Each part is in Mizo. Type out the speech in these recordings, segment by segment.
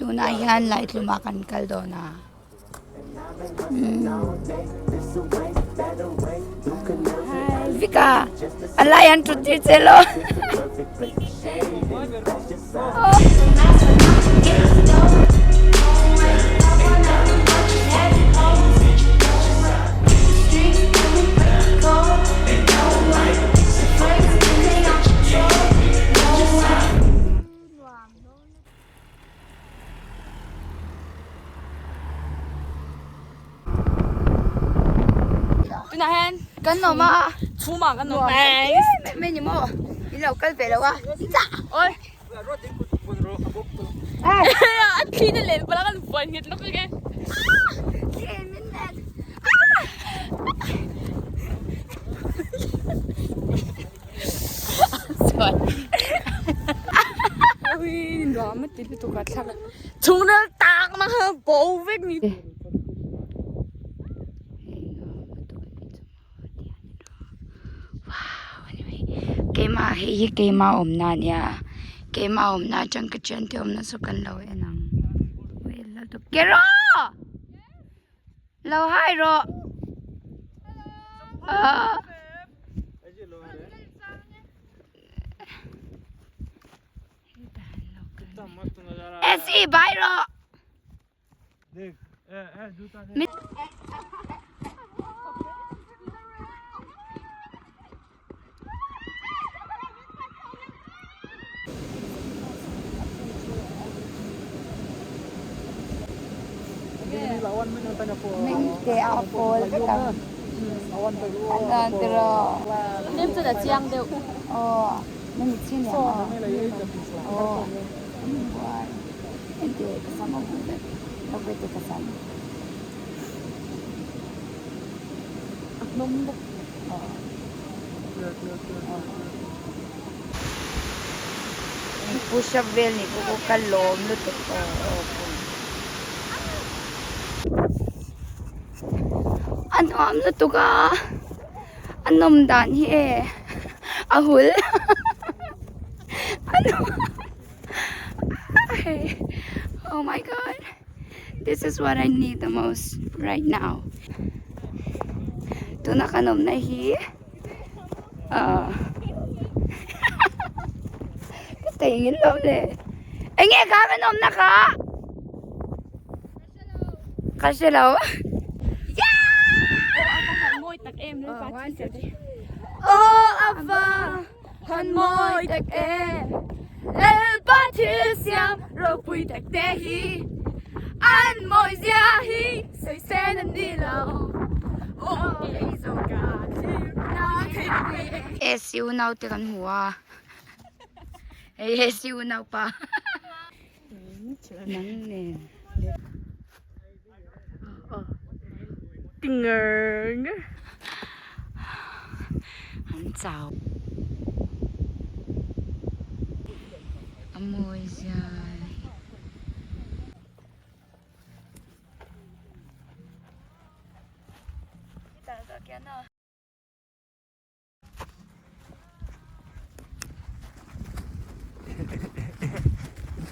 Tunah hian Laitlumah kan kal dawn a. Vika a lai an thut tir che lo. Tunah hian Kan awm a. Chhumah kan awm. Nice. Mei ni maw? In lo kal ve lo a. Oi. A thli na len pala kan vuan nghet lawk e. Thli min len. Chhungril tak na kha bo vek ni. Keimah hei hi keimah awmna a nia keimah awmna atang ka thiante awmna chu kan lo en ang kero lo hai rawh ah. Esi bai rawh. Mengte a pawl vek ang. An tiraw. Nem chuan a chiang deuh. Aw, na mit chin liam a. Aw, buai. Ente ka sam a hmu vek. Lo ve te ka sam. A hnawm bawk. Aw. Push up vel ni pawh ka lawm lutuk aw aw a nuam lutuk a a nawm dan hi e a hul a nuam oh my god this is what I need the most right now tuna ka nawmna hi. Ka thei lo le. Enge kha kan awmna kha? Ka hre lo. Aw ava han mawi tak em Lalpa thil siam ropui tak te hi an mawi zia hi sawi sen an ni lo aw kei zawng ka thlir na thei pui e. AC unau te kan hmu a hei AC unau pa nang nen. An chau. A mawi zia.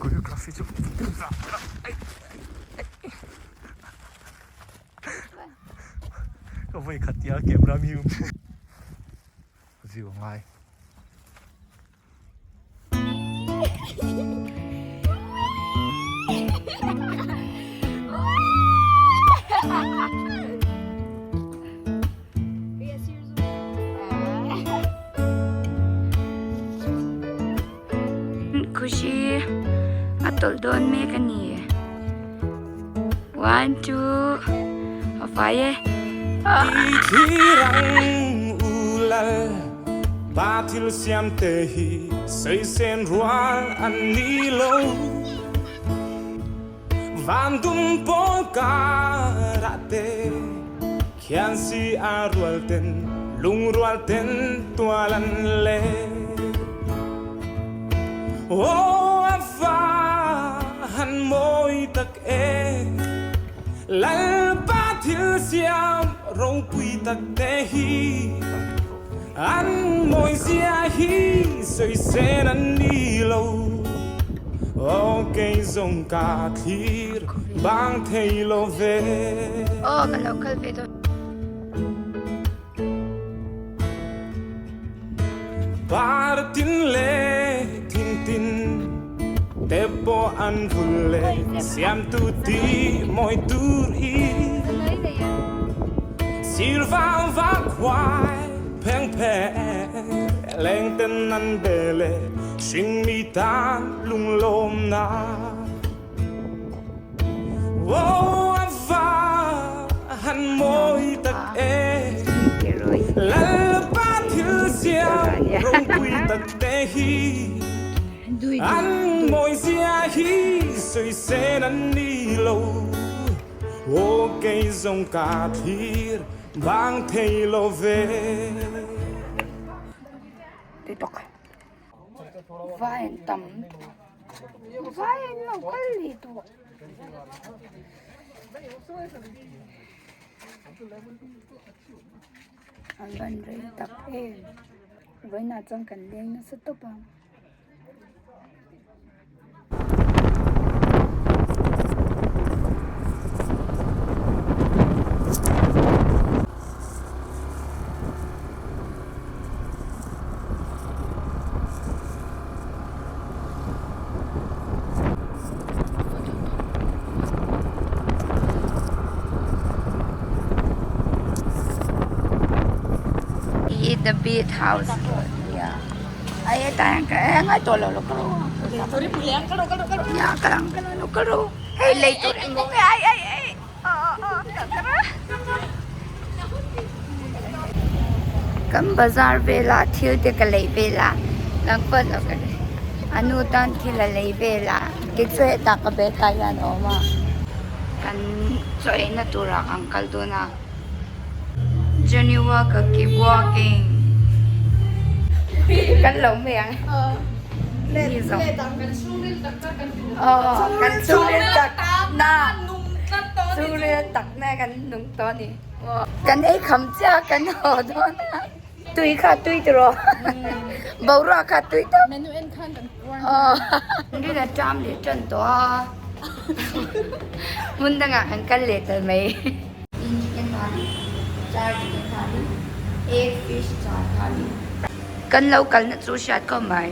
Choreography chu ka vawi khat tia camera mi view a ngai. Khushi a tawlh dawn mek a ni one two a fai e. Pa thil siam te hi sawi sen rual an ni lo Van dum pawl karah te khian si a rual ten lungrual ten tual an le Aw a va han mawi tak e Lalpa thil siam ropui tak te hi An mawizia hi sawi sen an ni lo. Aw kei zawng ka thlir bang thei lo ve. Aw ka lo kal ve dawn. Par tin leh thing tin te pawh an vul leh siamtu ti mawi tur i sir vang vang khuai pheng pheng leng ten an be leh hringmi tan lunglawmna. Aw a va han mawi tak e Lalpa thil siam ropui tak te hi An mawi zia hi sawi sen an ni lo Aw kei zawng ka thlir bang thei lo ve. Vai an tam vai an lo kal leh tawh an van rei tak em vawiinah chuan kan leng nasa tawp ang. Hi the beat house nia a hetah hian ka e ngai tawh lo lo ka ro nia ka lang lo ka ro hei lei tur emaw nge ai ai ai. Kan bazar vela thil te ka lei vela nang pawh lo ka lei a nu tan thil a lei vela tichu hetah ka bag ah hian a awm a kan chaw ei na turah kan kal dawn a Johnny Walker keep walking kan lo mai ang kan chhungril tak na chhungril tak na kan nung tawh a ni kan ei kham chiah a kan haw dawn a tui kha tui tiraw boruak kha tui tawp rin a ṭam leh ṭan tawh a hmun dangah kan kal leh ta mai. Tin chicken thali char chicken thali egg fish char thali kan lo kalna chu hriat khawp mai.